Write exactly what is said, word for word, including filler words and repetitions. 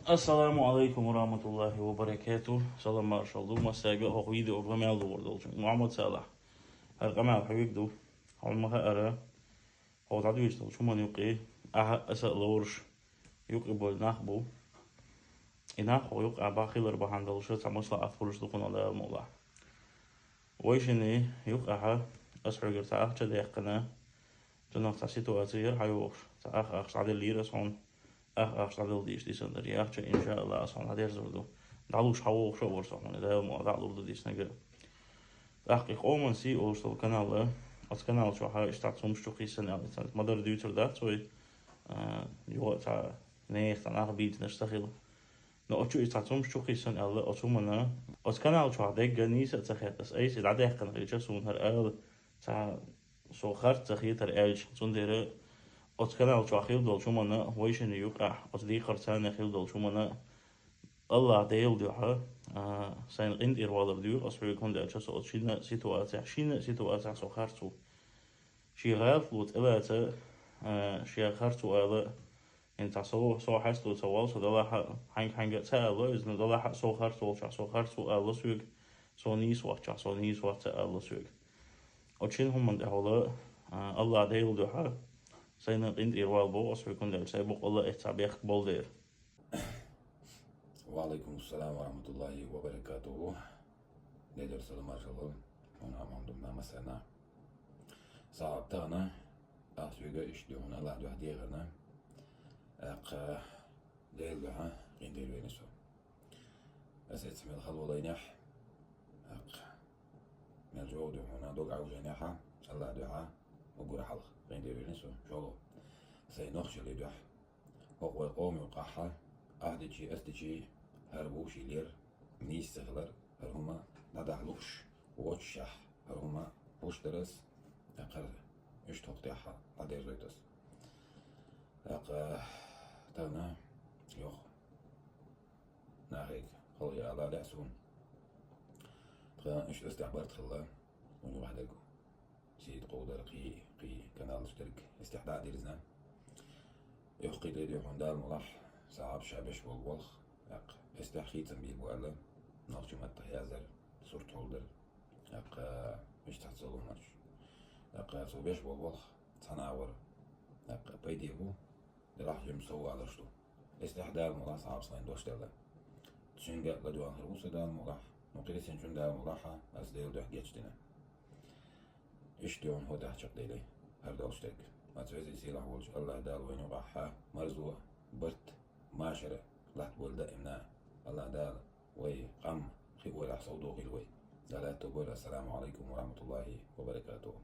Ассаламу алейкум ва рахматуллахи ва баракату. Салам маршал ду. Массайга хох видео къамел ду вордолчун. Мухаммад Салах. Хар къамел хавик ду. Хол маха ара. Хол дадвиш дол чуман юкъи. Аха аса лорш. Юкъи бол нах бу. И нах хол юкъ а бахилар бахан дол ша цамасла афурш ду хунал да мула. Вайшини юкъ аха ас хавгар ца ахча дехкана. Цунах цхьа ситуаци яр хьайоахаш. Цхьа ах ахча дӀадал лийра ас хьона. Ах ахча дӀадал дийш дисан дар. Яхча, иншаалла, ас хьона хьадерзур ду. ДӀалуш хьавоахаш а вар со хьона. Дайл ма дӀалур ду дисна гар. ТӀаккха и къоман си олуш дол канал а. Оц канал чухьа иштта цумаш чу кхийсан аьлла. Ма дар дуьйцур дац вай. А, юха цхьа нех цхьа нах бийцинаш ца хила. Но оцу иштта цумаш чу кхийсан аьлла, оцу хӀумана. Оц канал чухьа дегга нийса а ца хетас. Айси дӀадехкана хилча сун хӀар ала. Цхьа со харц ца хетар аьлча, цундера оцу канал чохь хила долчу хӀумана, вайшина юкъахь, оцу дийкхар царна хила долчу хӀумана, Аллах Дела дуьхьа, а, сайна къинтӀера валар дуьйху ас хьоьга, хӀунда аьлча со оцу шина ситуацехь, шина ситуацехь со харц ву. Шен гӀалатло тӀелаца, а, шен харц ву ала, хӀинца со, со хьаьсто ца вал, со далахьа, хьаьнга-хьаьнга а ца ала, иза далахьа со харц волчохь, со харц ву ала соьга, со нийса вац чохь, со нийса вац а ала соьга. Оцу шина хӀуманна тӀехула, а, Аллах Дела дуьхьа, сайна къинтӀера вала боху ас хьоьга, хӀунда аьлча сайн бакъалла а эццахь бехк болу дера. Ва алайкум ассалам ва рахматуллахи ва баракатуху. Дедер салам маршалла. Хьуна аман ду, ма массарна. Сагьаб тахана, ас хьоьга иштта дуьхьа Аллах дуьхьа дехарна. Аккха Дела дуьхьа къинтӀера вайна со. Ас эццахь мел хала волайнехь. Аккха. Мел чӀогӀа ду хьуна дог Ӏовжийнехьа, Аллах дуьхьа, уггар хьалха, къинтӀера вайна со, шолгӀа. Сайн нохчаллий дуьхьа. ХӀокху вай къоман юкъахьа, ахь дичи, ас дичи, хӀара вовший лер, нийса ца хилар, хӀара хӀума дӀадахьа лууш, воццушехь, хӀара хӀума гуш дара ас, тӀаккха иштта хӀокху тӀехьа дӀадерзойту ас. ТӀаккха тахана, йоху. Нахе хала яла лаьа суна. Тхан иштта ас тӀехь барт хилла, хӀунда ваьхьа дерг. Сийта кховдар, кхий, кхий, каналаш дерг, ас тӀехь дӀа а дирзина. Йохкхий дайди хьуна Дала мукъалахь, сагӀаб ша беш болу болх, тӀаккха ас тӀехь хийцам бийр бу аьлла, нохчийн маттахь яздар, сурт хьулдар, тӀаккха иштта цхьацца луъмарш. ТӀаккха цо беш болу болх, цхьана а вара, тӀаккха пайде бу, делахь жимма сов аларш ду. Ас тӀехь Дала мукъалахь сагӀабас лайн дош делла. Цуьнга а ладоьгӀна хир ву со Дала мукъалахь, ну кхидисинчун Дала мукъалахьа, ас Дела дуьхьа гечдина. Иштта йогӀун хӀо тӀехь чекхдели, хӀара долуш дерг. Маца везий сийлахь волчу Аллах Дала вайна юкъахьа, марзо, барт, машар латтабойла даимна. Аллах Дала вай къам хи олехь сов дохийла вай. Дала аьтто бойла. Ассаламу алайкум ва рахматуллахи ва баракатуху.